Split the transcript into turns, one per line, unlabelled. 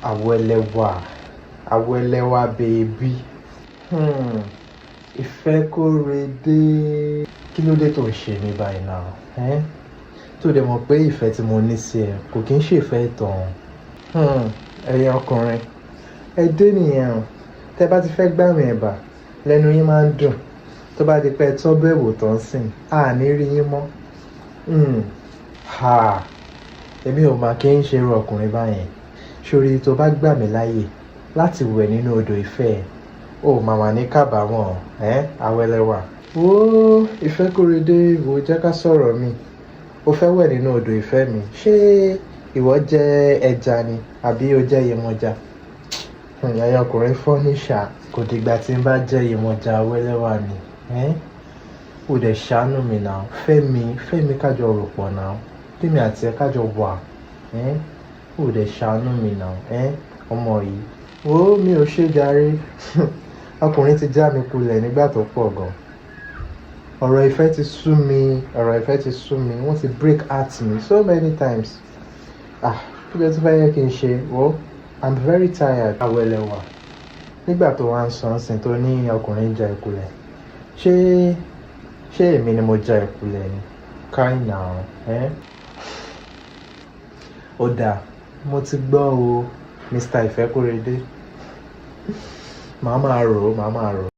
Awẹ́lẹ́wà, Awẹ́lẹ́wà baby. Ìfẹ́kóredé. Kí ló dé tó ń ṣe mí báyìí náà? Eh? Tó dẹ̀ mọ̀ pé ìfẹ́ tí mo ní sí ẹ kò kí ń ṣe ìfẹ́ ìtàn. Ẹ̀yin ọkùnrin, ẹ dé nìyẹn o. Tẹ bá ti fẹ́ gbàmì ẹ̀bà, lẹ́nu yín máa ń dùn. Tó bá di pé ẹ tọ́ bẹ́ẹ̀ wò tán sìn, a ní rí yín mọ́. Ha! Èmi ò máa kí ń ṣe irú ọkùnrin báyẹn. Sórí tó bá gbà mí láàyè láti wẹ̀ nínú odò ìfẹ́ ẹ, ó máa wà ní kábàámọ̀, ẹ́, Awẹ́lẹ́wà. Wo Ìfẹ́kóredé, wo jẹ́ ká sọ̀rọ̀ mi. O fẹ́ wẹ̀ nínú odò ìfẹ́ mi. Ṣé ìwọ jẹ́ ẹja ni àbí o jẹ́ Yemọja? Ẹ̀yin ọkùnrin funny ṣá. Kò dìgbà tí n bá jẹ́ Yemọja, Awẹ́lẹ́wà mi. Ẹ́, o dẹ̀ ṣàánú mi now. Fẹ́ mi, fẹ́ mi ká jọ rò pọ̀ now. Kémi àti ẹ ká jọ wà. Ẹ́, o dẹ̀ ṣàánú mi now. Ẹ́, ọmọ yìí. Wo mi ò ṣe jàre. Ọkùnrin ti já mi kulẹ̀ nígbà tó pọ̀ gan. Ọ̀rọ̀ ìfẹ́ ti sú mi, ọ̀rọ̀ ìfẹ́ ti sú mi. Wọ́n ti break heart mi so many times. Ah, kí ló tún fẹ́ yẹ kí n ṣe? Wo, I'm very tired. Awẹ́lẹ́wà. Nígbà tó wá ń sọ ńsìn tó ní ọkùnrin já ìkulẹ̀. Ṣé èmi ni mo já ìkulẹ̀ ni? Kai now, ẹ́. Ó dáa, mo ti gbọ́ o, Mr. Ìfẹ́kóredé. Màá máa rò ó, màá máa rò ó.